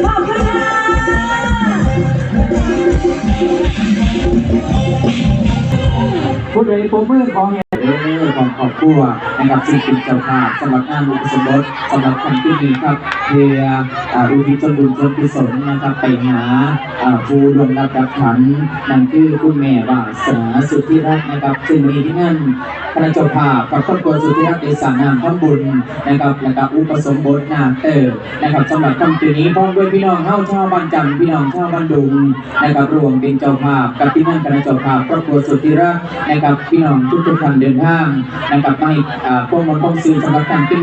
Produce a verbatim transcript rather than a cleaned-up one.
ขอบคุณค่ะ ผู้ใดปรบมือขอแห่เด้อของครอบครัวนะครับ ซึ่งเป็นเจ้าภาพสำหรับงานอุปสมบทสำหรับค่ำคืนนี้ครับ เพื่ออ่าอุทิศส่วนบุญส่วนกุศลนะครับ ไปหาอ่าผู้ล่วงลับดับขัน นั่นคือคุณแม่วาสนาสุทธิรัตน์นะครับ ซึ่งมีที่งานคณะเจ้าภาพกับครอบครัวสุทธิรัตน์ได้สร้างน้ำทำบุญนะครับ และก็อุปสมบทนาคเติมนะครับ สำหรับค่ำคืนนี้พร้อมด้วยพี่น้องเฮาชาวบ้านจันทร์ พี่น้องชาวบ้านดุงนะครับ ร่วมเป็นเจ้าภาพกับที่งานคณะเจ้าภาพครอบครัวสุทธิรัตน์นะครับ พี่น้องทุกๆท่านเดินทางนะครับ มาให้อ่าความมวลความซื่นสำหรับค่ำคืน